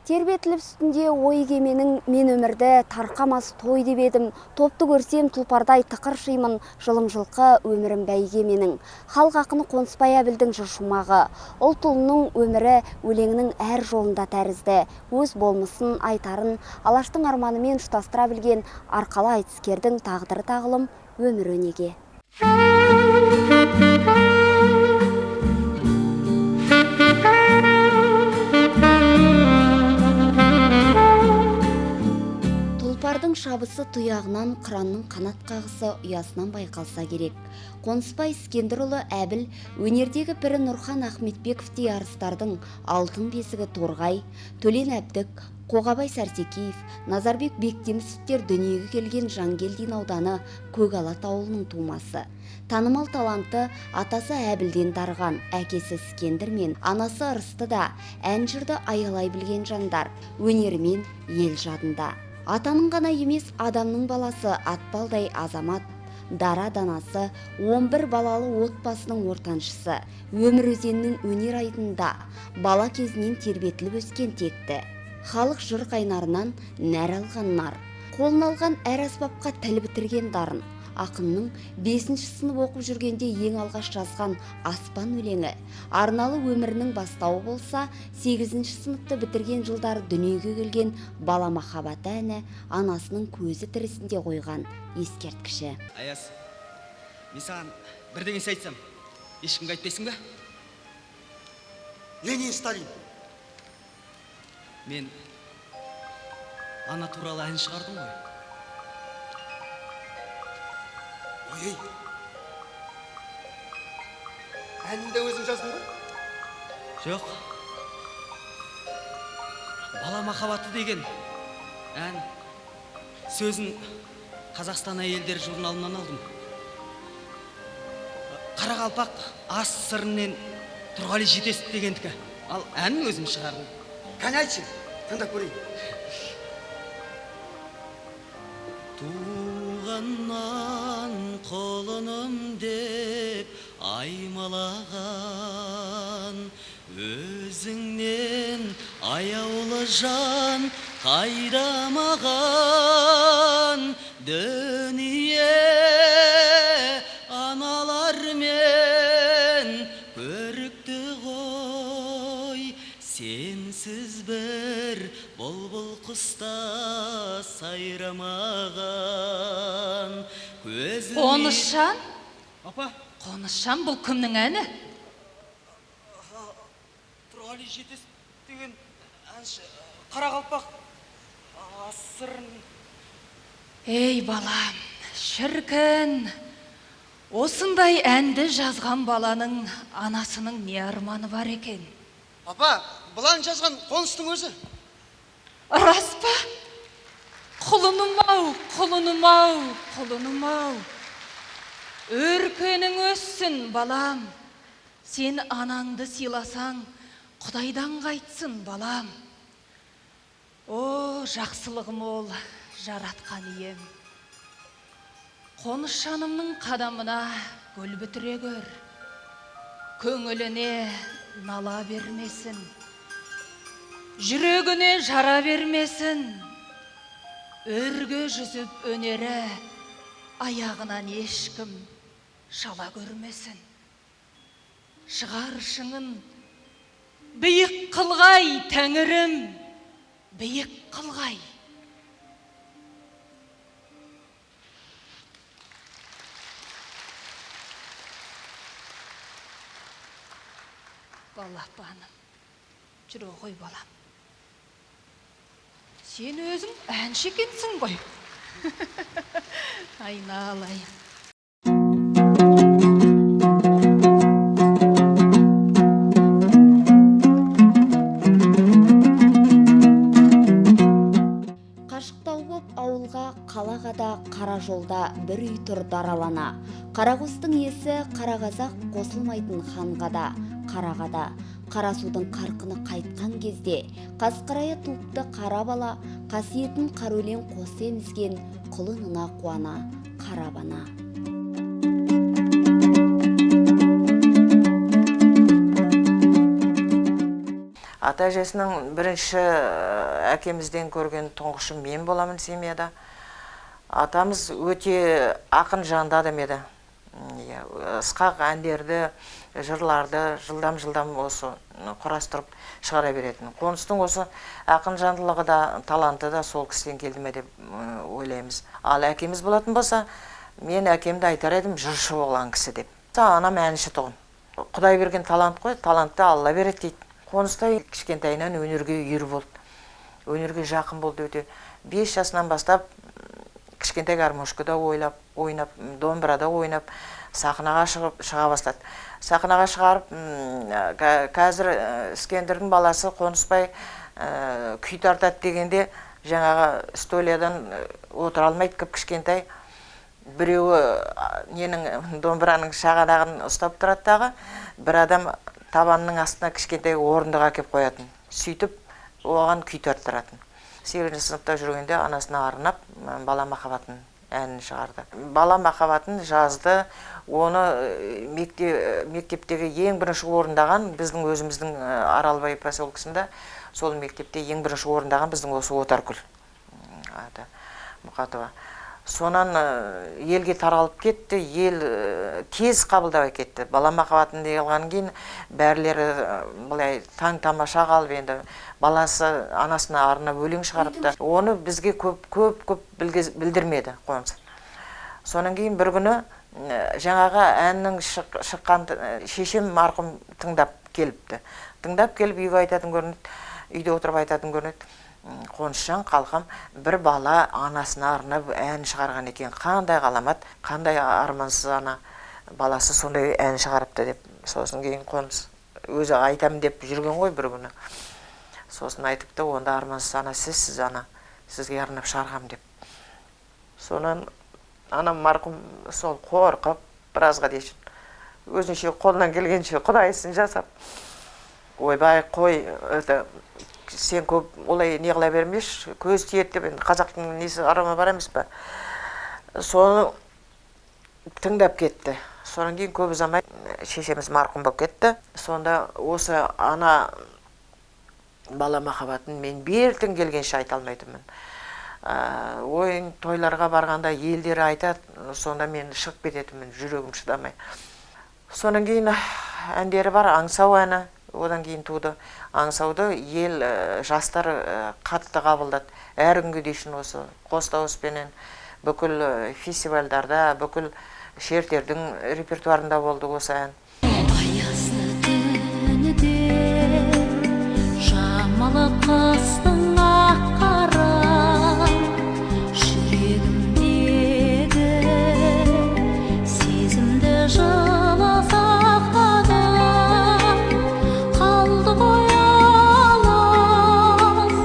Тербетіліп үстінде ой кеменің, мен өмірді тарқамас той деп едім. Топты көрсем тұлпардай тықыршимын, жылым жылқы өмірім бәйге менің. Халық ақыны Қонысбай Әбілдің жыр шумағы. Ұлт ұлының өмірі өлеңнің әр жолында тәрізді. Өз болмысын, айтарын, алаштың арманымен ұштастыра білген арқалы айтыскердің тағдыры тағылым, өмір өнеге. Тұлпардың шабысы тұяғынан, қыранның қанат қағысы ұясынан байқалса керек. Қонысбай Іскендірұлы Әбіл өнердегі пірі Нұрхан Ахметбековтей арыстардың алтын бесігі Торғай, Төлен Әбдік, Қоғабай Сәрсекеев, Назарбек Бектемісовтер дүниеге келген Жангелдин ауданы Көкалат ауылының тумасы. Танымал таланты атасы Әбілден дарыған, әкесі Іскендір мен анасы Ырысты да ән жырды аялай білген жандар, өнерімен ел жадында. Атаның ғана емес, адамның баласы атпалдай азамат, дара данасы, 11 балалы отбасының ортаншысы, өмір өзенінің өнер айдынында бала кезінен тербетіліп өскен текті. Халық жыр қайнарынан нәр алған нар, қолын алған әр аспапқа тіл бітірген дарын. Ақынның 5-ші сынып оқып жүргенде ең алғаш жазған Аспан өлеңі арналы өмірінің бастауы болса, 8-ші сыныпты бітірген жылдары дүниеге келген бала махаббаты әні анасының көзі тірісінде қойған ескерткіші. Аяз, мен саған бірдеңесі айтсам, ешкімге айтпайсың ба? Ленин, Сталин. Мен ана туралы ән шығардым ғой. Ой, әнін де өзің жаздың ба? Жоқ. Бала махаббаты деген ән сөзін Қазақстан әйелдер журналынан алдым. Қарақалпақ ас сырынен Тұрғали Жетесов дегендікі. Ал әнін өзім шығардым. Кәне айтшы, тыңдап көрейін. Туғаннан құлыным деп аймалаған, өзіңнен аяулы жан қайда маған? Дүние аналармен көрікті ғой, сенсіз бір бұлбұл құста сайрамаған. Көзіме Қонысжан? Апа. Қонысжан, бұл кімнің әні? Тұрғали Жетес деген әнші, қарақалпақ асырын. Ей, балам, шіркін, осындай әнді жазған баланың анасының не арманы бар екен? Апа, бұл ән жазған Қоныстың өзі. Рас па? Құлыным ау, құлыным ау, құлыным ау. Өркенің өссін, балам. Сен анаңды сыйласаң, Құдайдан қайтсын, балам. О, жақсылығым ол, жаратқан ием. Қонысжанымның қадамына гүл бітіре көр. Көңіліне нала бермесін. Жүрегіне жара бермесін. Өрге жүзіп өнері аяғынан ешкім шала көрмесін. Шығар шыңын биік қылғай, тәңірім, биік қылғай. Балапаным, жүре ғой балам. Сен өзің әнші екенсің ғой. Айналайын. Қашықтау боп ауылға, қалаға да қара жолда бір үй тұр даралана. Қарақостың иесі қара қазақ қосылмайтын ханға да, қараға да. Қара судың қарқыны қайтқан кезде қасқырая туыпты қара бала, қасиетін қара өлең қос емізген құлынына қуана қарабана. Ата әжесінің бірінші әкемізден көрген тұңғышы мен боламын семьяда. Атамыз өте ақын жанды адам еді. Ысқақ әндерді, жырларды жылдам-жылдам осы құрастырып шығара беретін. Қоныстың осы ақын жандылығы да, таланты да сол кісіден келді ме деп ойлаймыз. Ал әкеміз болатын болса, мен әкемді айтар едім жыршы болған кісі деп. Анам әнші тұғын. Құдай берген талант қой, талантты Алла береді дейді. Қоныстай кішкентайынан өнерге үйір болды. Өнерге жақын болды өте. 5 жасынан бастап кішкентай гармошкада ойнап, домбырада ойнап, сахнаға шыға бастады. Сахнаға шығарып, қазір Іскендірдің баласы Қонысбай күй тартады дегенде, жаңағы столиядан отыра алмайды, кіп-кішкентай. Біреуі ненің домбыраның шағанағын ұстап тұрады дағы, бір адам табанының астына кішкентай орындық әкеп қоятын. Сөйтіп оған күй тарттыратын. 8-ші сыныпта жүргенде анасына арнап бала махаббатын әнін шығарды. Бала махаббатын жазды, оны мектептегі ең бірінші орындаған біздің өзіміздің Аралбай поселкесінде, сол мектепте ең бірінші орындаған біздің осы Отаркүл аты Мұқатова. Сонан елге таралып кетті, ел тез қабылдап кетті. Бала махаббатын алғаннан кейін бәрілері былай таң тамаша қалып, енді баласы анасына арнап өлең шығарыпты. Оны бізге көп, көп, көп білдірмеді Қоныс. Сонан кейін бір күні жаңағы әннің шыққан шешем марқұм тыңдап келіпті. Тыңдап келіп үйге айтатын көрінеді, үйде отырып айтатын көрінеді. Қонысжан қалқам бір бала анасына арнап ән шығарған екен. Қандай ғаламат, қандай армансыз ана баласы сондай ән шығарыпты деп. Сосын кейін Қоныс өзі айтам деп жүрген ғой бір күні. Сосын айтыпты, онда армансыз ана сізсіз ана, сізге арнап шығарғам деп. Сонан анам марқұм сол қорқып біразға дейін өзінше қолынан келгенше құдай ісін жасап, ойбай қой, это сен көп олай не қыла бермеші, көз тиеді деп, енді қазақтың несі арама бар емес па, соны тыңдап кетті. Содан кейін көп ұзамай шешеміз марқұм болып кетті. Сонда осы ана бала махаббатын мен бертін келгенше айта алмайтынмын. Ойын тойларға барғанда елдері айтады, сонда мен шығып кететінмін, жүрегім шыдамай. Содан кейін әндері бар, Аңсау әні, одан кейін туды. Аңсауды ел, жастар қатты қабылдады. Әр күнге дейін осы қос дауыспенен бүкіл фестивальдарда, бүкіл шертердің репертуарында болды осы ән. Аязды түнде жамалы қыстың ақ қара, жүрегімдегі сезімді жылы сақтады. Қалды ғой алыс,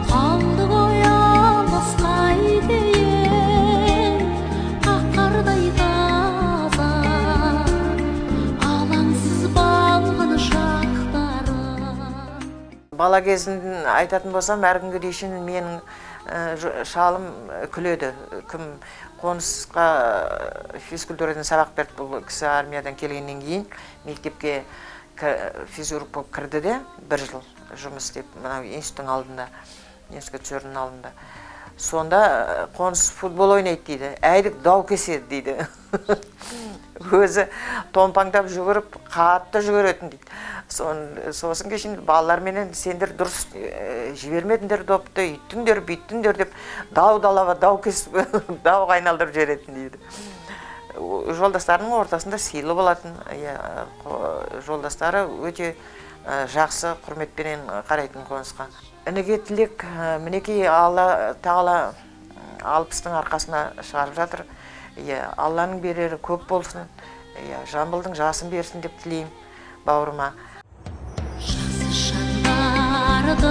қалды ғой алыс, қайтейін, ақ қардай таза, алаңсыз балғын шақтарым. Бала кезін айтатын болсам, әр күнге дейін менің шалым күледі. Кім Қонысқа физкультурадан сабақ берді, бұл кісі армиядан келгеннен кейін мектепке физрук болып кірді де, бір жыл жұмыс істеп, мынау институттың алдында, институтқа түсердің алдында. Сонда Қоныс футбол ойнайды дейді, әйдік дау кеседі дейді. Өзі томпаңдап жүгіріп, қатты жүгіретін дейді. Сосын кешін балаларменен сендер дұрыс жібермедіңдер допты, үйттіңдер, бүйттіңдер деп дау далаға дау кесіп, дауға айналдырып жіберетін дейді. Жолдастарының ортасында сыйлы болатын, жолдастары өте жақсы құрметпенен қарайтын Қонысқа. Ініге тілек, мінекей Алла тағала 60-тың арқасына шығарып жатыр. Алланың берері көп болсын, Жамбылдың жасын берсін деп тілеймін бауырыма. Жақсы жандардың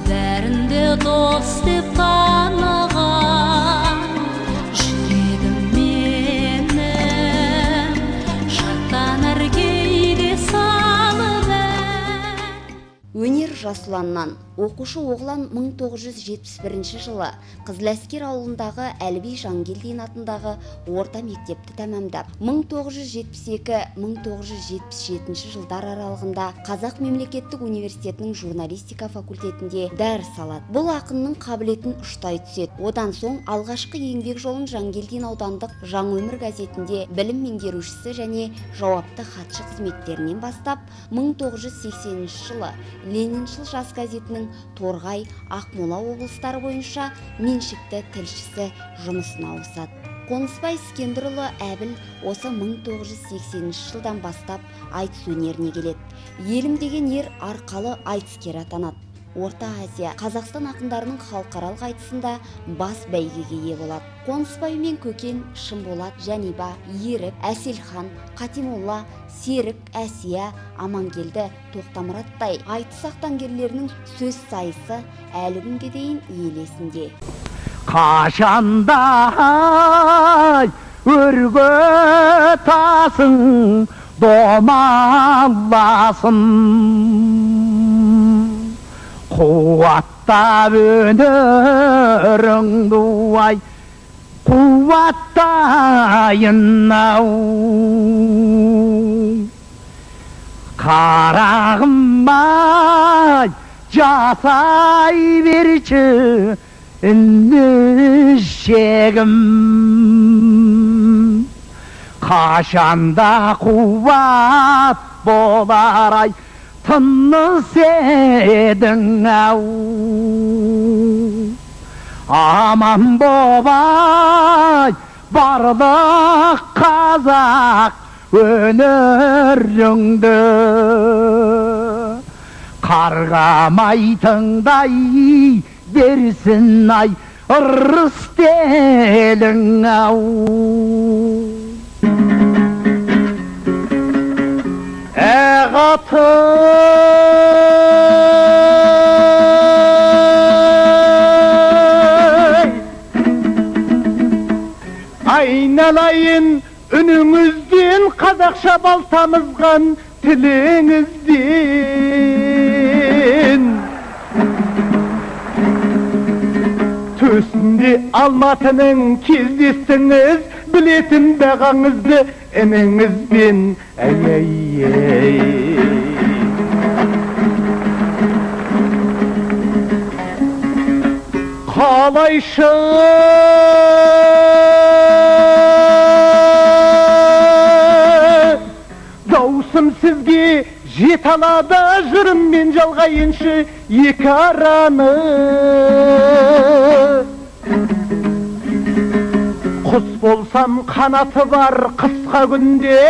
бәрінде дос деп таныған, жүрегім менің шаттанар кейде салып ән. Өнер Жасұланнан. Оқушы оғлан 1971 жылы Қызыләскер ауылындағы Әліби Жангелдин атындағы орта мектепті тәмамдап, 1972-1977 жылдар аралығында Қазақ мемлекеттік университетінің журналистика факультетінде дәріс алады. Бұл ақынның қабілетін ұштай түседі. Одан соң алғашқы еңбек жолын Жангелдин аудандық Жаңа өмір газетінде білім меңгерушісі және жауапты хатшы қызметтерінен бастап, 1980 жылы Лениншіл жас газетінің Торғай, Ақмола облыстары бойынша меншікті тілшісі жұмысына ауысады. Қонысбай Іскендірұлы Әбіл осы 1980 жылдан бастап айтыс өнеріне келеді. Елім деген ер арқалы айтыскер атанады. Орта Азия, Қазақстан ақындарының халықаралық айтысында бас бәйгеге ие болады. Қонысбай мен Көкен, Шынболат, Жәниба, Ерік, Әселхан, Қатимолла, Серік, Әсия, Амангелді, Тоқтамұраттай айтыс ақтаңгерлерінің сөз сайысы әлі күнге дейін ел есінде. Қашандай өрге тасың домаласын, қуаттап өнеріңді ай, қуаттайын ау. Қарағым ай, жасай берші інішегім, қашанда қуат болар ай, тыныс едің ау. Аман бобай барлық қазақ өнеріңді қарғамай тыңдай берсін ай, ырыс телің ау. Ағатай, айналайын үніңізден қазақша бал тамызған тіліңізден. Төсінде Алматының кездестіңіз, білетін бағаңызды ініңізбен. Әй-әй-әй. Қалайша даусым сізге жете алады, жырыммен жалғайыншы екі араны. Құс болсам қанаты бар қысқа күнде,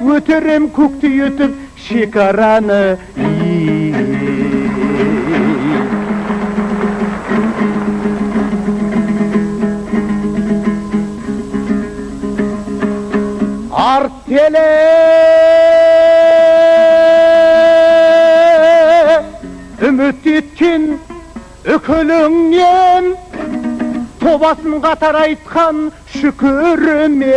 өтерем көкті өтіп шекараны. Артеле үміт еткен үкіліңнен, тобасын қатар айтқан шүкірімен.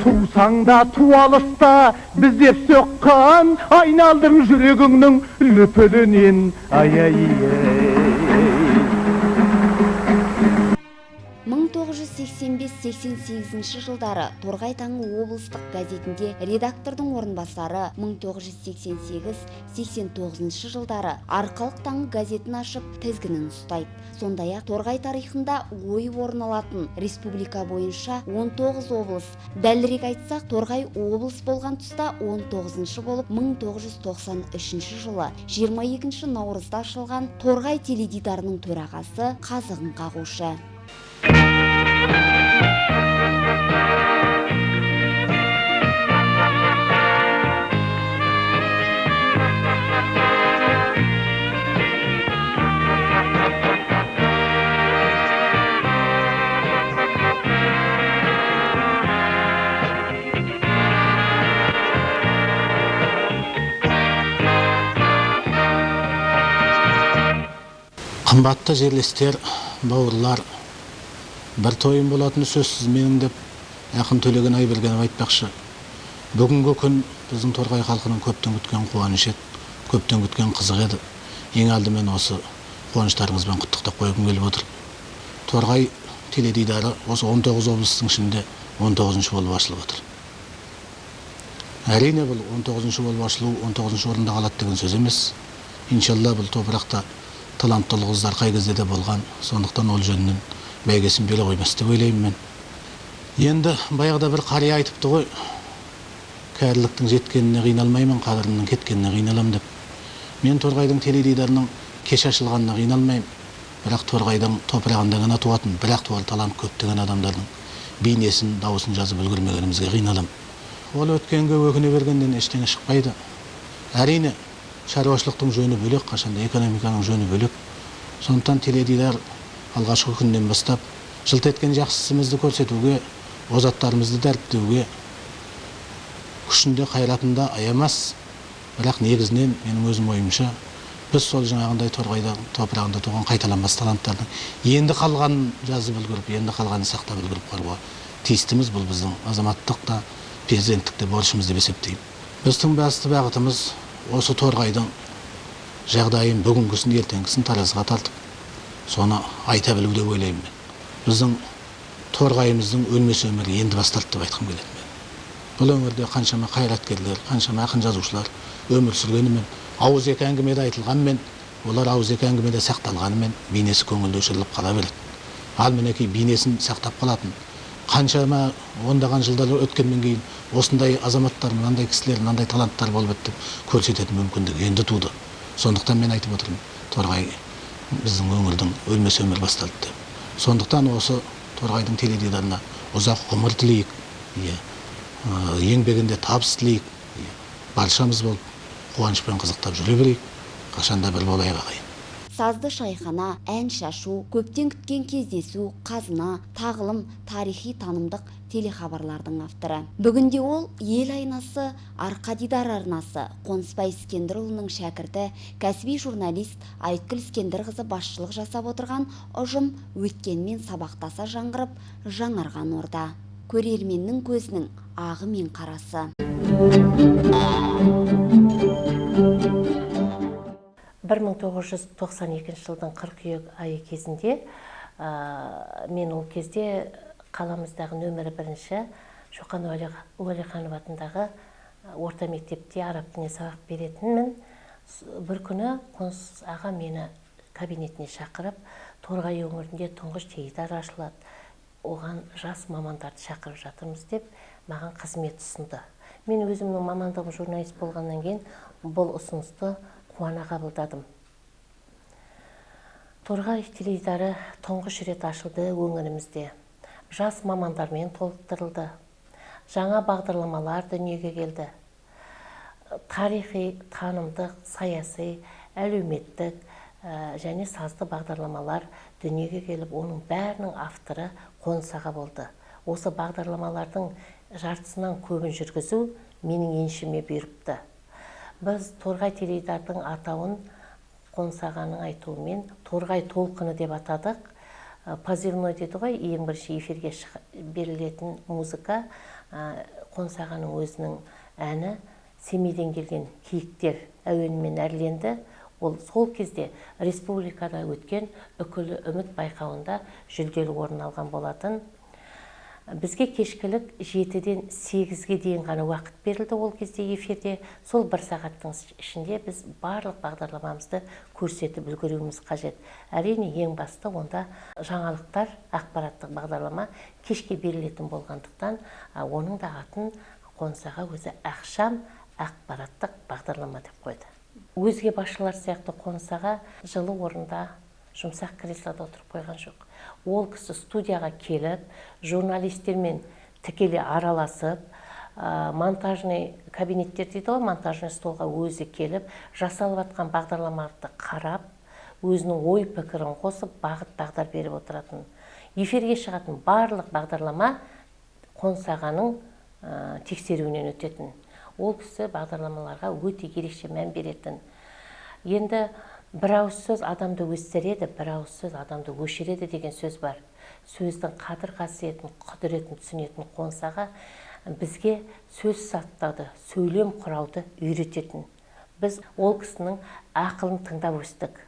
Тусаң да туалыста біз деп соққан, айналдым жүрегіңнің лүпілінен. Ай-ай-ай. 1985-88 жылдары Торғай таңы облыстық газетінде редактордың орынбасары, 1988-89 жылдары Арқалық таңы газетін ашып тізгінін ұстайды. Сондай-ақ Торғай тарихында ойып орын алатын республика бойынша 19 облыс, дәлірек айтсақ, Торғай облыс болған тұста 19-шы болып 1993 жылы 22 наурызда ашылған Торғай теледидарының төрағасы, қазығын қағушы. Қымбатты жерлестер, бауырлар, бір тойым болатыны сөзсіз менің деп ақын Төлеген Айбергенов айтпақшы. Бүгінгі күн біздің Торғай халқының көптен күткен қуанышы еді, көптен күткен қызығы еді. Ең алдымен осы қуаныштарыңызбен құттықтап қойғым келіп отыр. Торғай теледидары осы 19 облыстың ішінде 19-шы болып ашылып отыр. Әрине, бұл 19-шы болып ашылу 19-шы орында қалады деген сөз емес. Иншалла, бұл топырақта талантты қыздар қай кезде де болған, сондықтан ол жөнінен бәйгесін бере қоймас деп ойлаймын мен. Енді баяғыда бір қария айтыпты ғой, кәріліктің жеткеніне қиналмаймын, қадірімнің кеткеніне қиналам деп. Мен Торғайдың теледидарының кеш ашылғанына қиналмаймын, бірақ Торғайдың топырағында ғана туатын, бірақ туар талант көптеген адамдардың бейнесін, дауысын жазып үлгермегенімізге қиналамын. Ол өткенге өкіне бергеннен ештеңе шықпайды. Әрине, шаруашылықтың жөні бөлек, қашанда экономиканың жөні бөлек. Сондықтан теледидар алғашқы күннен бастап жылт еткен жақсы ісімізді көрсетуге, озаттарымызды дәріптеуге күшінде, қайратында аямас. Бірақ негізінен менің өзім ойымша, біз сол жаңағындай Торғайда топырағында туған қайталанбас таланттардың енді қалғанын жазып үлгеріп, енді қалғанын сақтап үлгеріп қалуға тиістіміз. Бұл біздің азаматтық та, перзенттік те борышымыз деп есептеймін. Біздің басты бағытымыз осы Торғайдың жағдайын, бүгінгісін, ертеңгісін таразыға тартып, соны айта білу деп ойлаймын мен. Біздің Торғайымыздың өлмес өмірі енді басталды деп айтқым келеді мен. Бұл өңірде қаншама қайраткерлер, қаншама ақын, жазушылар өмір сүргенімен, ауызекі әңгімеде айтылғанмен, олар ауызекі әңгімеде сақталғанымен, бейнесі көңілде өшіріліп қала береді. Ал мінекей, бейнесін сақтап қалатын, қаншама ондаған жылдар өткеннен кейін осындай азаматтар, мынандай кісілер, мынандай таланттар болып еді деп көрсететін мүмкіндік енді туды. Сондықтан мен айтып отырмын, Торғай біздің өңірдің өлмес өмір басталды деп. Сондықтан осы Торғайдың теледидарына ұзақ ғұмыр тілейік, иә, еңбегінде табыс тілейік, иә, баршамыз болып қуанышпен қызықтап жүре берейік, қашанда бір болайық, ағайын. Сазды шайхана, ән шашу, көптен күткен кездесу, қазына, тағылым, тарихи танымдық телехабарлардың авторы. Бүгінде ол ел айнасы, Арқа дидар арнасы. Қонысбай Іскендірұлының шәкірті, кәсіби журналист Айткүл Іскендірқызы басшылық жасап отырған ұжым өткенмен сабақтаса жаңғырып, жаңарған орда. Көрерменнің көзінің ағы мен қарасы. 1992 жылдың қыркүйек айы кезінде мен ол кезде қаламыздағы нөмірі бірінші Шоқан Уәлиханов атындағы орта мектепте араб тілінен сабақ беретінмін. Бір күні Қоныс аға мені кабинетіне шақырып, Торғай өңірінде тұңғыш теледидар ашылады, оған жас мамандарды шақырып жатырмыз деп маған қызмет ұсынды. Мен өзімнің мамандығым журналист болғаннан кейін бұл ұсынысты қуана қабылдадым. Торғай теледидары тұңғыш рет ашылды өңірімізде. Жас мамандармен толықтырылды. Жаңа бағдарламалар дүниеге келді. Тарихи, танымдық, саяси, әлеуметтік және сазды бағдарламалар дүниеге келіп, оның бәрінің авторы Қоныс аға болды. Осы бағдарламалардың жартысынан көбін жүргізу менің еншіме бұйырыпты. Біз Торғай теледидардың атауын Қоныс ағаның айтуымен Торғай толқыны деп атадық. Позывной дейді ғой, ең бірінші эфирге берілетін музыка. Қоныс ағаның өзінің әні Семейден келген киіктер әуенімен әрленді. Ол сол кезде республикада өткен Үкілі үміт байқауында жүлделі орын алған болатын. Бізге кешкілік 7-ден 8-ге дейін ғана уақыт берілді ол кезде эфирде. Сол бір сағаттың ішінде біз барлық бағдарламамызды көрсетіп үлгеруіміз қажет. Әрине, ең басты онда жаңалықтар, ақпараттық бағдарлама кешке берілетін болғандықтан, оның да атын Қоныс аға өзі ақшам ақпараттық бағдарлама деп қойды. Өзге басшылар сияқты Қоныс аға жылы орында, жұмсақ креслода отырып қойған жоқ. Ол кісі студияға келіп, журналистермен тікелей араласып, монтажный кабинеттер дейді ғой, монтажный столға өзі келіп, жасалып жатқан бағдарламаларды қарап, өзінің ой пікірін қосып, бағыт бағдар беріп отыратын. Эфирге шығатын барлық бағдарлама Қоныс ағаның тексеруінен өтетін. Ол кісі бағдарламаларға өте ерекше мән беретін. Енді бір ауыз сөз адамды өсіреді, бір ауыз сөз адамды өшіреді деген сөз бар. Сөздің қадір қасиетін, құдіретін түсінетін Қоныс аға Бізге сөз саптауды, сөйлем құрауды үйрететін. Біз ол кісінің ақылын тыңдап өстік.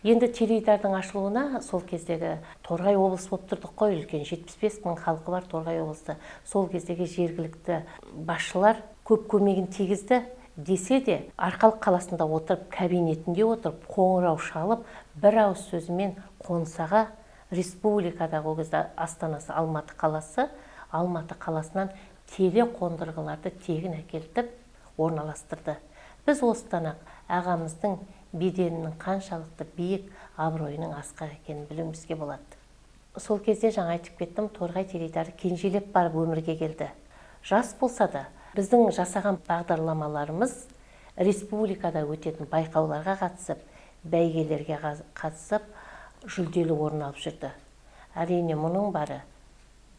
Енді теледидардың ашылуына сол кездегі Торғай облысы болып тұрдық қой, үлкен 75 мың халқы бар Торғай облысы. Сол кездегі жергілікті басшылар көп көмегін тигізді десе де, Арқалық қаласында отырып, кабинетінде отырып, қоңырау шалып, бір ауыз сөзімен Қоныс аға республикадағы ол кезде астанасы Алматы қаласы, Алматы қаласынан телеқондырғыларды тегін әкелтіп орналастырды. Біз осыдан-ақ ағамыздың беделінің қаншалықты биік, абыройының асқақ екенін білуімізге болады. Сол кезде жаңа айтып кеттім, Торғай теледидары кенжелеп барып өмірге келді. Жас болса да, біздің жасаған бағдарламаларымыз республикада өтетін байқауларға қатысып, бәйгелерге қатысып, жүлделі орын алып жүрді. Әрине, мұның бары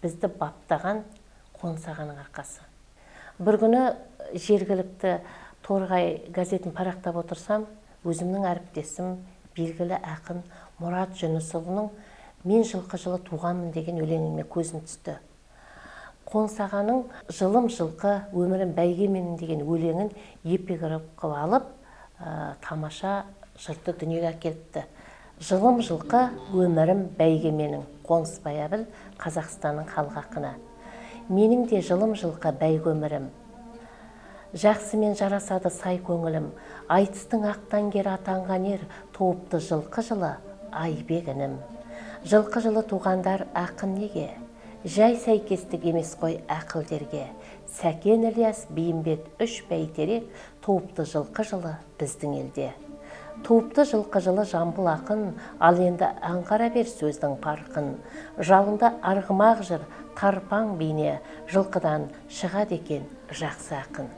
бізді баптаған Қоныс ағаның арқасы. Бір күні жергілікті Торғай газетін парақтап отырсам, өзімнің әріптесім, белгілі ақын Мұрат Жүнісұлының «Мен жылқы жылы туғанмын» деген өлеңіме көзім түсті. Қоныс ағаның «Жылым жылқы, өмірім бәйге менің» деген өлеңін эпиграф қылып алып, тамаша жырды дүниеге әкеліпті. Жылым жылқы, өмірім бәйге менің, Қонысбай Әбіл, Қазақстанның халық ақыны. Менің де жылым жылқы бәйге өмірім. Жақсымен жарасады сай көңілім, айтыстың ақтангері атанған ер, туыпты жылқы жылы Айбек інім. Жылқы жылы туғандар ақын неге? Жай сәйкестік емес қой ақылдерге. Сәкен Ілияс, Бейімбет үш бәйтерек, туыпты жылқы жылы біздің елде. Туыпты жылқы жылы Жамбыл ақын, ал енді аңғара бер сөздің парқын. Жалында арғымақ жыр, тарпаң бейне, жылқыдан шығады екен жақсы ақын.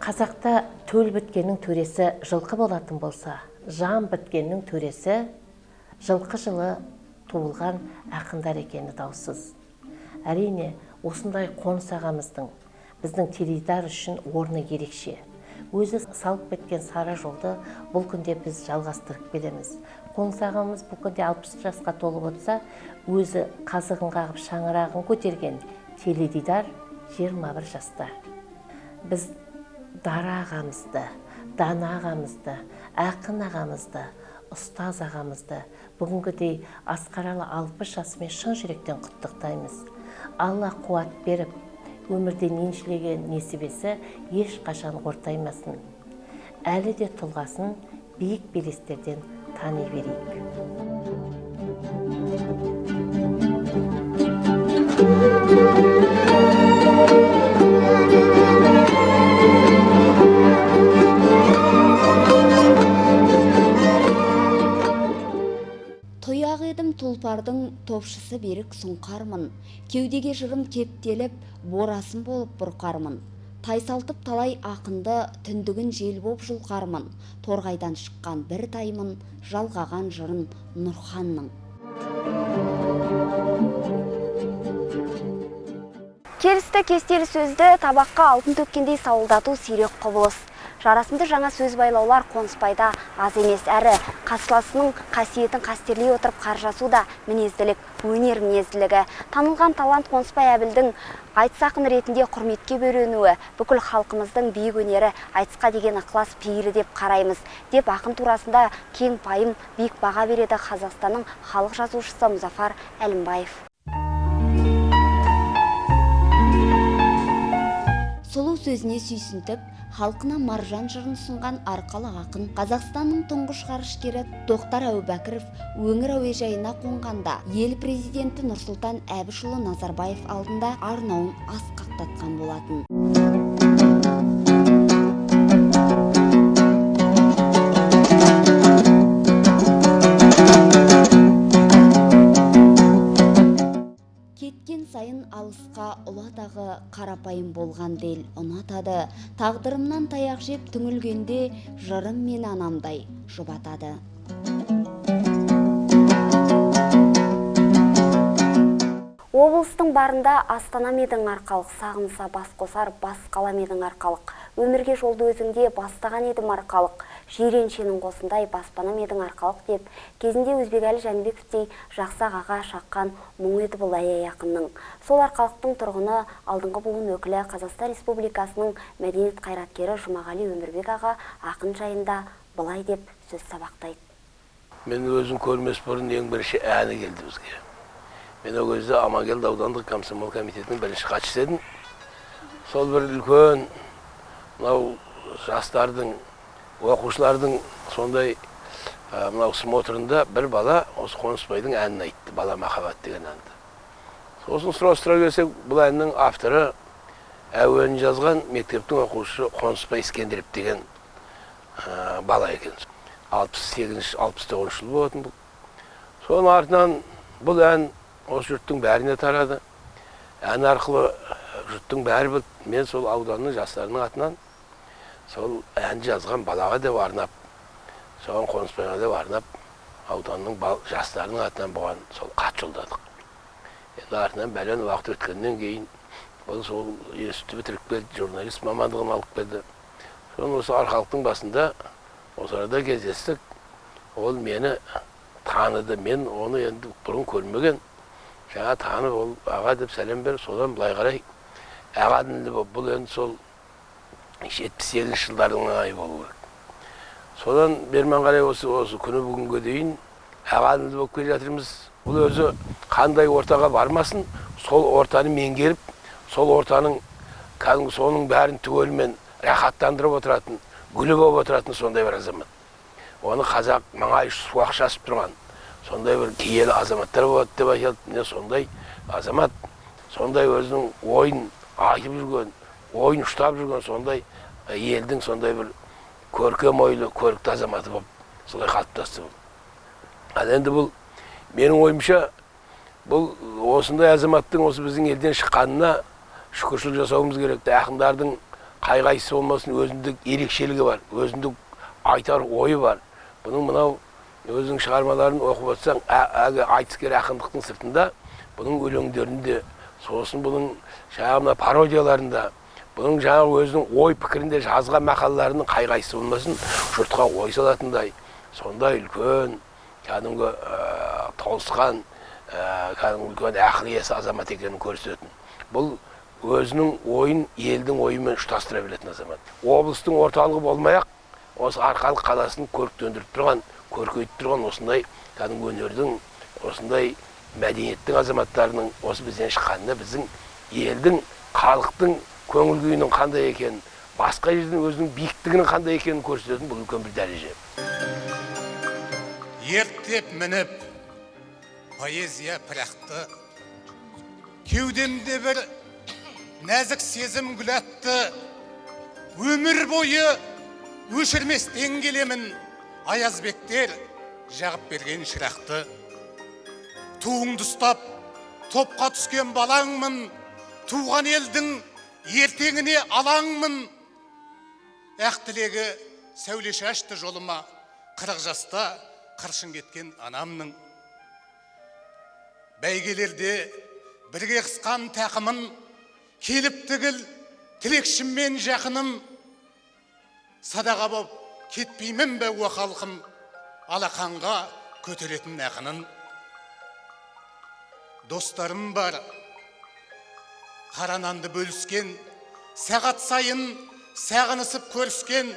Қазақта төл біткеннің төресі жылқы болатын болса, жан біткеннің төресі жылқы жылы туылған ақындар екені даусыз. Әрине, осындай Қоныс ағамыздың біздің теледидар үшін орны ерекше. Өзі салып кеткен сара жолды бұл күнде біз жалғастырып келеміз. Қоныс ағамыз бұл күнде 60 жасқа толып отырса, өзі қазығын қағып шаңырағын көтерген теледидар 21 жаста. Біз дара ағамызды, дана ағамызды, ақын ағамызды, ұстаз ағамызды бүгінгідей асқаралы 60 жасымен шын жүректен құттықтаймыз. Алла қуат беріп, өмірден еншілеген несібесі ешқашан ортаймасын. Әлі де тұлғасын биік белестерден тани берейік. Тұяқ едім тұлпардың топшысы берік сұңқармын, кеудеге жырым кептеліп, борасын болып бұрқармын. Тайсалтып талай ақынды түндігін жел боп жұлқармын, Торғайдан шыққан бір таймын, жалғаған жырын Нұрханның. Келісті кестелі сөзді табаққа алтын төккендей сауылдату сирек құбылыс. Жарасымды жаңа сөз байлаулар Қонысбайда аз емес, әрі қарсыласының қасиетін қастерлей отырып қаржасу да мінезділік, өнер мінезділігі. Танылған талант Қонысбай Әбілдің айтыс ақын ретінде құрметке бөленуі, бүкіл халқымыздың биік өнері айтысқа деген ықылас пейілі деп қараймыз, деп ақын турасында кең пайым, биік баға береді Қазақстанның халық жазушысы Мұзафар Әлімбаев. Сұлу сөзіне сүйсінтіп, халқына маржан жырын ұсынған арқалық ақын Қазақстанның тұңғыш ғарышкері Тоқтар Әубәкіров өңір әуежайына қонғанда ел президенті Нұрсұлтан Әбішұлы Назарбаев алдында арнауын асқақтатқан болатын. Кеткен сайын алысқа ұлатағы қарапайым болған дел ұнатады. Тағдырымнан таяқ жеп түңілгенде жырым мен анамдай жұбатады. Облыстың барында Астана медің Арқалық, сағынса бас қосар бас қала медің Арқалық. Өмірге жолды өзіңде бастаған едім Арқалық. Жиреншенің қосындай баспана медің Арқалық деп, кезінде Өзбекәлі Жәнібековтей жақсы ағаға шаққан мұң еді бұл әй ақынның. Сол Арқалықтың тұрғыны, алдыңғы буын өкілі, Қазақстан Республикасының мәдениет қайраткері Жұмағали Өмірбек аға ақын жайында былай деп сөз сабақтайды. Мен өзім көрмес бұрын ең бірінші әні келді бізге. Мен ол кезде Амангелді аудандық комсомол комитетінің бірінші хатшысы едім. Сол бір үлкен мынау жастардың, оқушылардың сондай мынау смотрында бір бала осы Қонысбайдың әнін айтты, «Бала махаббат» деген әнді. Сосын сұрастыра келсек, бұл әннің авторы әуенін жазған мектептің оқушысы Қонысбай Искендіров деген бала екен. 68-69 жыл болатын бұл. Соның артынан бұл ән осы жұрттың бәріне тарады. Ән арқылы жұрттың бәрі білді. Мен сол ауданның жастарының атынан сол ән жазған балаға деп арнап, соған Қонысбайға деп арнап, ауданның жастарының атынан бұған сол хат жолдадық. Енді артынан бәлен уақыт өткеннен кейін бұл сол институтты бітіріп келді, журналист мамандығын алып келді. Соны осы Арқалықтың басында осы арада кездестік. Ол мені таныды, мен оны енді бұрын көрмеген. Жаңа танып, ол аға деп сәлем беріп, содан былай қарай аға дінді болып, бұл енді сол 78 жылдардың айы болу керек. Содан бермен қарай осы күні бүгінге дейін аға дінді болып келе жатырмыз. Бұл өзі қандай ортаға бармасын, сол ортаны меңгеріп, сол ортаның кәдімгі соның бәрін түгелімен рахаттандырып отыратын, гүлі болып отыратын сондай бір азамат. Оны қазақ маңайы суақ шашып тұрған сондай бір киелі азаматтар болады деп айтады. Міне сондай азамат, сондай өзінің ойын айтып жүрген, ойын ұштап жүрген сондай елдің сондай бір көркем ойлы, көрікті азаматы болып солай қалыптасты. Ал енді бұл менің ойымша, бұл осындай азаматтың осы біздің елден шыққанына шүкіршілік жасауымыз керек. Ақындардың қай-қайсысы болмасын өзіндік ерекшелігі бар, өзіндік айтар ойы бар. Бұның мынау өзінің шығармаларын оқып отырсаң, әлгі айтыскер ақындықтың сыртында бұның өлеңдерінде, сосын бұның жаңағы мына пародияларында, бұның жаңағы өзінің ой пікірінде жазған мақалаларының қай-қайсысы болмасын жұртқа ой салатындай сондай үлкен кәдімгі толысқан кәдімгі үлкен ақыл иесі азамат екенін көрсететін. Бұл өзінің ойын елдің ойымен ұштастыра білетін азамат. Облыстың орталығы болмай-ақ осы Арқалық қаласын көріктендіріп тұрған, көркейтіп тұрған осындай кәдімгі өнердің, осындай мәдениеттің азаматтарының осы бізден шыққанына біздің елдің, халықтың көңіл күйінің қандай екенін, басқа жердің өзінің биіктігінің қандай екенін көрсететін бұл үлкен бір дәреже. Ерттеп мініп поэзия пырақты, кеудемде бір нәзік сезім гүл атты, өмір бойы өшірместен келемін Аязбектер жағып берген шырақты. Туыңды ұстап топқа түскен балаңмын, туған елдің ертеңіне алаңмын. Ақ тілегі сәуле шашты жолыма, 40 жаста қыршын кеткен анамның. Бәйгелерде бірге қысқан тақымын, келіп тігіл тілекшіммен жақыным. Садаға боп кетпеймін бе о халқым, алақанға көтеретін ақынын. Достарым бар, қара нанды бөліскен, сағат сайын сағынысып көріскен,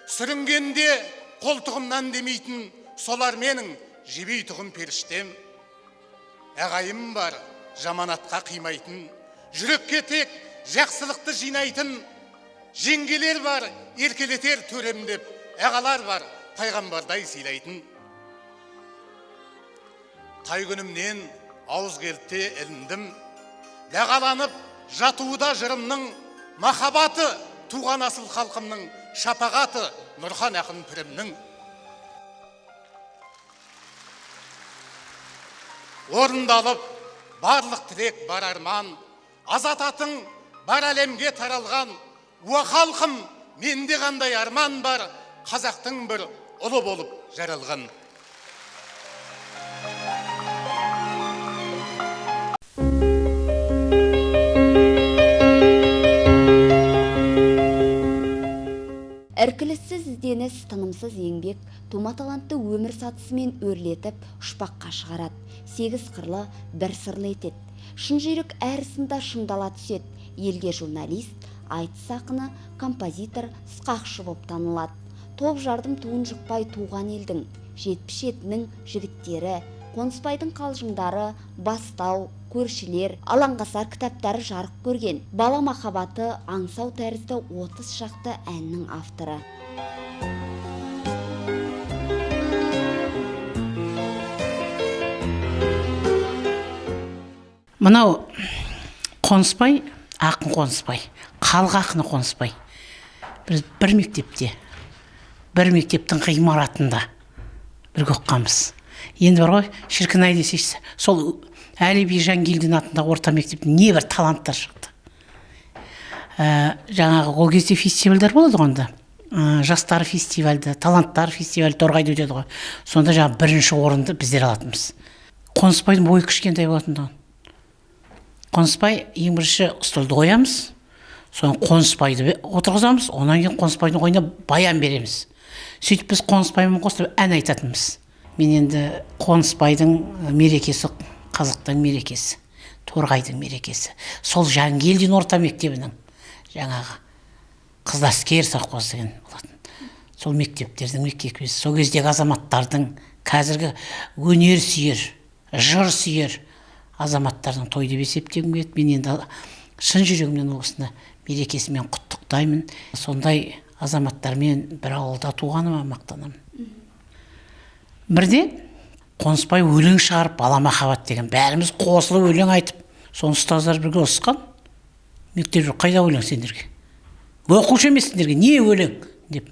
сүрінгенде қолтығымнан демейтін, солар менің жебейтұғын періштем. Ағайым бар, жаманатқа қимайтын, жүрекке тек жақсылықты жинайтын, жеңгелер бар, еркелетер төрем деп, ағалар бар, пайғамбардай сыйлайтын. Тай күнімнен ауыз келте іліндім, дағаланып жатуыда жырымның, махаббаты туған асыл халқымның, шапағаты Нұрхан ақын пірімнің. Орындалып барлық тілек бар арман, азат атың бар әлемге таралған, уа халқым, менде қандай арман бар, қазақтың бір ұлы болып жаралған. Іркіліссіз ізденіс, тынымсыз еңбек тума талантты өмір сатысымен өрлетіп, ұшпаққа шығарады. Сегіз қырлы, бір сырлы етеді. Шын жүйрік әр сында шыңдала түседі. Елге журналист, айтыс ақыны, композитор, сықақшы боп танылады. Топ жардым туын жықпай туған елдің, 77-нің жігіттері, Қонысбайдың қалжыңдары, Бастау, Көршілер, Алаңғасар кітаптары жарық көрген. Бала махаббаты, аңсау тәрізді 30 шақты әннің авторы. Мынау Қонысбай, ақын Қонысбай, халық ақыны Қонысбай. Біз бір мектепте, бір мектептің ғимаратында бірге оқығанбыз. Енді бар ғой, шіркін ай десейші, сол Әліби Жангелдин атындағы орта мектептен небір таланттар шықты. Жаңағы ол кезде фестивальдар болады ғой онда. Жастар фестивальді, таланттар фестивалі Торғайда өтеді ғой. Сонда жаңағы бірінші орынды біздер алатынбыз. Қонысбайдың бойы кішкентай болатын. Қонысбай ең бірінші столды қоямыз, соны Қонысбайды отырғызамыз, онан кейін Қонысбайдың қойнына баян береміз. Сөйтіп біз Қонысбаймен қосылып ән айтатынбыз. Мен енді Қонысбайдың мерекесі, қазақтың мерекесі, Торғайдың мерекесі. Сол Жангелдин орта мектебінің жаңағы Қызыләскер совхозы деген болатын. Сол мектептердің мектебі, сол кездегі азаматтардың, қазіргі өнер сүйер, жыр сүйер азаматтардың той деп есептегім келеді. Мен енді шын жүрегімнен ол кісіні мерекесімен құттықтаймын. Сондай азаматтармен бір ауылда туғаныма мақтанамын. Бірде Қонысбай өлең шығарып, бала махаббат деген, бәріміз қосылып өлең айтып, соны ұстаздар бірге ұрысқан. Мектеп жоқ, қайда өлең сендерге? Оқушы емессіңдерге, не өлең деп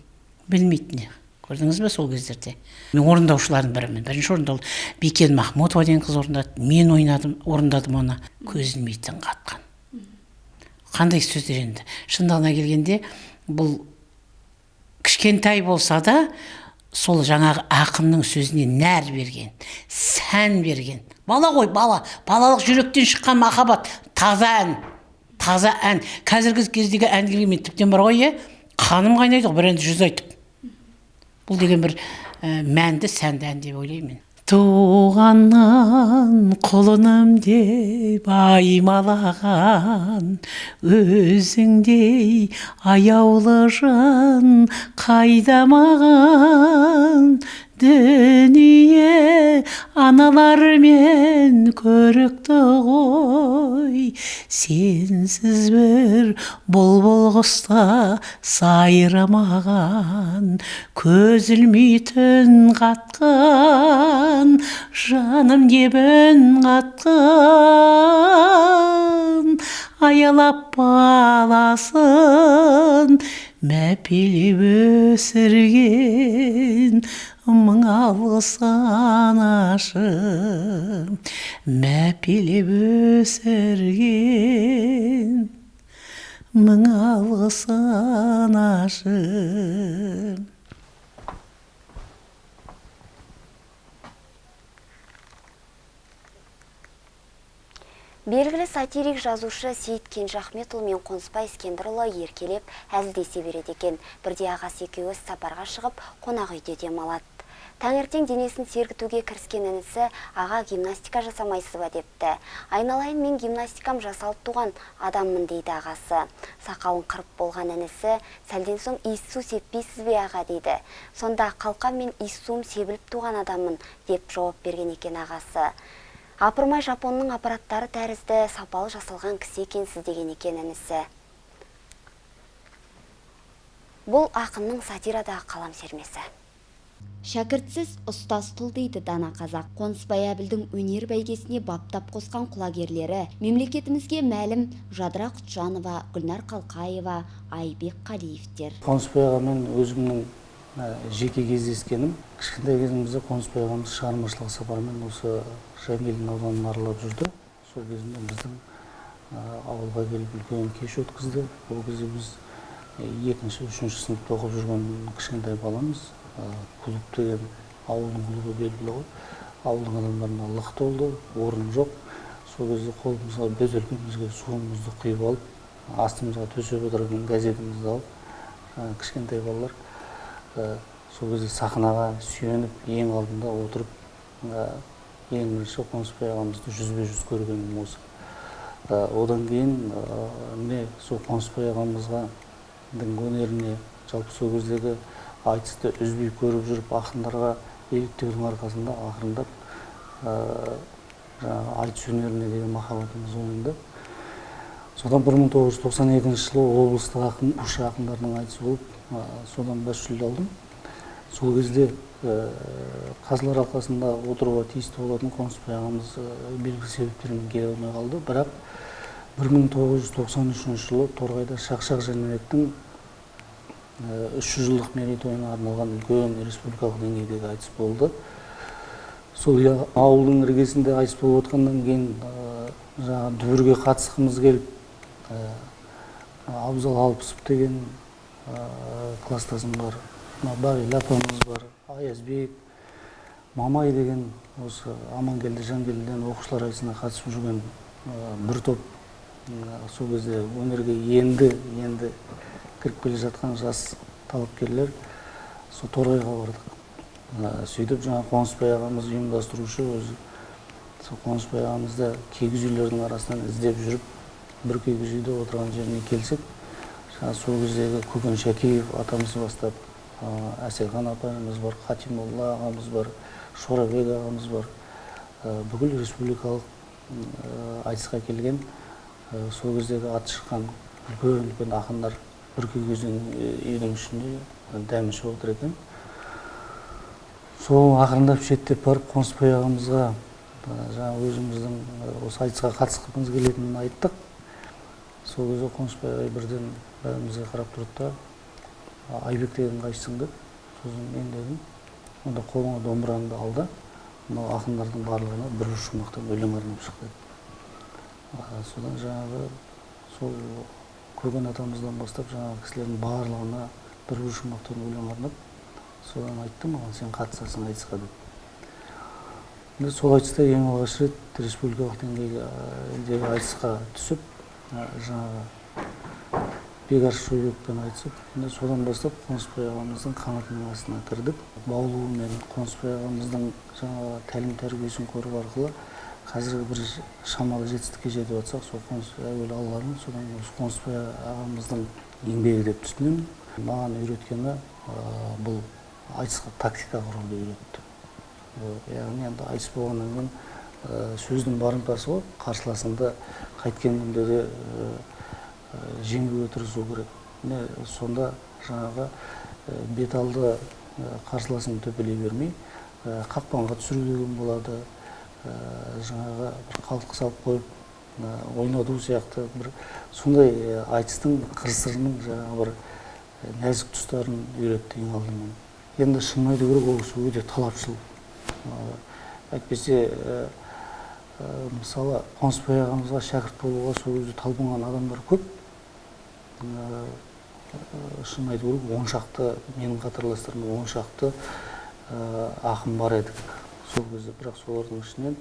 білмейтін. Көрдіңіз бе сол кездерде? Мен орындаушылардың бірімін. Бірінші орындау Бикен Махмутова деген қыз орындады. Мен ойнадым, орындадым оны. Көз ілмейтін қатқан. Қандай сөздер енді? Шындығына келгенде, бұл кішкентай болса да, сол жаңағы ақынның сөзіне нәр берген, сән берген. Бала ғой, бала. Балалық жүректен шыққан махаббат, таза ән. Таза ән. Қазіргі кездегі әнге мен тіптен бар ғой, қаным қайнайды ғой, бір әнді жүз айтып. Бұл деген бір мәнді, сәнді ән деп ойлаймын. Туғаннан құлыным деп аймалаған, өзіңдей аяулы жан қайда маған? Дүние аналармен көрікті ғой, сенсіз бір бұлбұл құста сайрамаған, көз ілмейтін қатқан, жаным деп үн қатқан, аялап баласын мәпелеп өсірген, мың алғыс анашым, мәпелеп өсірген, мың алғыс анашым. Белгілі сатирик жазушы Сейіт Кенжахметұлы мен Қонысбай Іскендірұлы еркелеп әзілдесе береді екен. Бірде ағасы екеуі сапарға шығып, қонақ үйде демалады. Таңертең денесін сергітуге кіріскен інісі, аға, гимнастика жасамайсыз ба депті. Айналайын, мен гимнастикам жасалып туған адаммын дейді ағасы. Сақалын қырып болған інісі, сәлден соң иіссу сеппейсіз бе аға дейді. Сонда қалқам мен иіссуым себіліп туған адаммын деп жауап берген екен ағасы. Апырмай жапонның аппараттары тәрізді сапалы жасалған кісі екенсіз деген екен інісі. Бұл ақынның сатирадағы қалам сермесі. Шәкіртсіз ұстаз тұл дейді дана қазақ. Қонысбай Әбілдің өнер бәйгесіне баптап қосқан құлагерлері мемлекетімізге мәлім Жадыра Құтжанова, Гүлнар Қалқаева, Айбек Қалиевтер. Қонысбай ағамен өзімнің жеке кездескенім. Кішкентай кезімізде Қонысбай ағамыз шығармашылық сапармен осы Жангелдин ауданын аралап жүрді. Сол кезінде біздің ауылға келіп үлкен кеш өткізді. Ол кезде біз екінші, үшінші сыныпта оқып жүрген кішкентай баламыз. Клуб деген ауылдың клубы белгілі ғой. Ауылдың адамдарына лық толды, орын жоқ. Сол кезде қолымызға бөтелкемізге суымызды құйып алып, астымызға төсеп отырған газетімізді алып, Кішкентай балалар сол кезде сахнаға сүйеніп, ең алдында отырып, ең бірінші Қонысбай ағамызды жүзбе-жүз көргенім осы. Одан кейін міне сол Қонысбай ағамызға өнеріне, жалпы сол кездегі айтысты үзбей көріп жүріп, ақындарға еліктеудің арқасында ақырындап жаңағы айтыс өнеріне деген махаббатымыз оянды. Содан 1992 жылы облыстық ақын, ұшы ақындарының айтысы болып, содан бас жүлде алдым. Сол кезде қазылар алқасында отыруға тиісті болатын Қонысбай ағамыз белгілі себептермен келе алмай қалды. Бірақ 1993 жылы Торғайда Шақшақ Жәнібектің 300 жылдық мерейтойына арналған үлкен республикалық деңгейдегі айтыс болды. Сол ауылдың іргесінде айтыс болып отқаннан кейін жаңағы дүбірге қатысқымыз келіп, Абзал Алпысов деген кластасым бар, Бағила апамыз бар, Аязбек, Мамай деген осы Амангелді Жангелдіден оқушылар айтысына қатысып жүрген бір топ сол кезде өнерге енді кіріп келе жатқан жас талапкерлер сол Торғайға бардық. Сөйтіп жаңа Қонысбай ағамыз ұйымдастырушы өзі, сол Қонысбай ағамызды киіз үйлердің арасынан іздеп жүріп, бір киіз үйде отырған жеріне келсек, жаңа сол кездегі Көкен Шәкеев атамыз бастап, Әселхан апайымыз бар, Қатимолла ағамыз бар, Шорабек ағамыз бар, бүкіл республикалық айтысқа келген сол кездегі аты шыққан үлкен-үлкен ақындар бір киіз үйдің ішінде дәм ішіп отыр екен. Сол ақырындап шеттеп барып Қонысбай ағамызға жаңа өзіміздің осы айтысқа қатысқымыз келетінін айттық. Сол кезде Қонысбай ағай бірден бәрімізге қарап тұрды да, Айбек деген қайсысың деп, сосын мен дедім, онда қолыңа домбыраңды ал да, мынау ақындардың барлығына бір шумақтан өлең арнап шық деді. Содан жаңағы сол Көкен атамыздан бастап жаңағы кісілердің барлығына бір шумақтан өлең арнап, содан айтты маған, сен қатысасың айтысқа деп. Сол айтыста ең алғаш рет республикалық деңгейдегі айтысқа түсіп, жаңағы Бекарыс Шойбекпен айтысып, содан бастап Қонысбай ағамыздың қанатының астына кірдік. Баулуымен Қонысбай ағамыздың жаңағы тәлім-тәрбиесін көру арқылы қазіргі бір шамалы жетістікке жетіп жатсақ, сол Қонысбай әуелі Алланың, содан Қонысбай ағамыздың еңбегі деп түсінемін. Маған үйреткені бұл айтысқа тактика құруды үйретті. Яғни енді айтыс болғаннан кейін сөздің барымтасы ғой, қарсыласыңды қайткен күнде де жеңуге тырысу керек. Міне сонда жаңағы бет алды қарсыласын төпелей бермей, қақпанға түсіру деген болады, жаңағы бір қалтқы салып қойып ойнату сияқты бір сондай айтыстың қыр-сырының жаңағы бір нәзік тұстарын үйретті ең алдымен. Енді шынын айту керек, ол кісі өте талапшыл. Әйтпесе мысалы Қонысбай ағамызға шәкірт болуға сол кезде талпынған адамдар көп. Шынын айту керек, он шақты менің қатарластарым, он шақты ақын бар едік сол кезде, бірақ солардың ішінен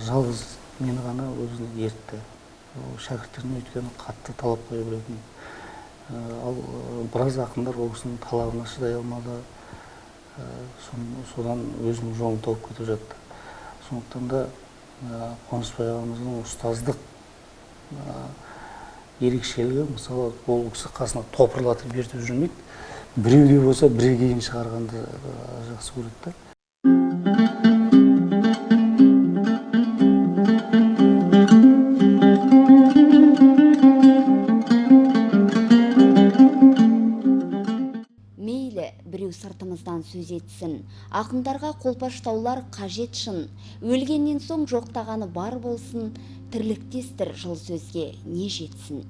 жалғыз мені ғана өзіне ертті. Шәкірттеріне өйткені қатты талап қоя білетін. Ал біраз ақындар ол кісінің талабына шыдай алмады, содан өзінің жолын тауып кетіп жатты. Сондықтан да Қонысбай ағамыздың ұстаздық ерекшелігі, мысалы ол кісі қасына топырлатып ертіп жүрмейді, біреудей болса бірегейін шығарғанды жақсы көреді да. Сыртымыздан сөз етсін, ақындарға қолпаштаулар қажет шын, өлгеннен соң жоқтағаны бар болсын, тірліктестір жыл сөзге не жетсін.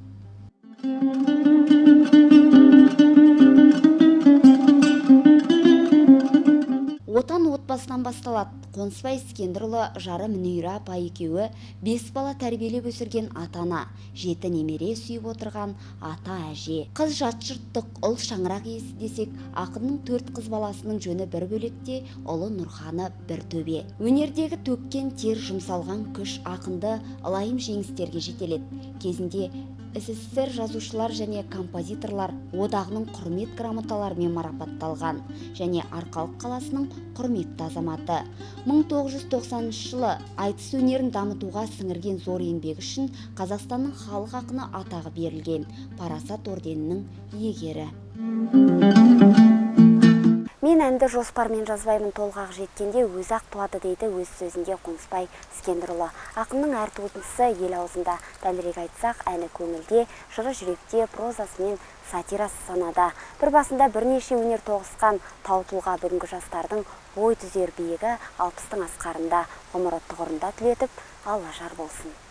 Отан отбасынан басталады. Қонысбай Іскендірұлы жары Мүнира апай екеуі 5 бала тәрбиелеп өсірген ата-ана, 7 немере сүйіп отырған ата әже. Қыз жат жұрттық, ұл шаңырақ иесі десек, ақынның 4 қыз баласының жөні бір бөлекте, ұлы Нұрханы бір төбе. Өнердегі төккен тер, жұмсалған күш ақынды ылайым жеңістерге жетеледі. Кезінде СССР жазушылар және композиторлар одағының құрмет грамоталарымен марапатталған және Арқалық қаласының құрметті азаматы. 1990 жылы айтыс өнерін дамытуға сіңірген зор еңбегі үшін Қазақстанның халық ақыны атағы берілген, Парасат орденінің иегері. Мен әнді жоспармен жазбаймын, толғақ жеткенде өзі ақ туады дейді өз сөзінде Қонысбай Іскендірұлы. Ақынның әр туындысы ел аузында, дәлірек айтсақ, әні көңілде, жыры жүректе, прозасы мен сатирасы санада. Бір басында бірнеше өнер тоғысқан тау тұлға бүгінгі жастардың бой түзер биігі 60-тың асқарында, ғұмыры тұғырында түлетіп, Алла жар болсын.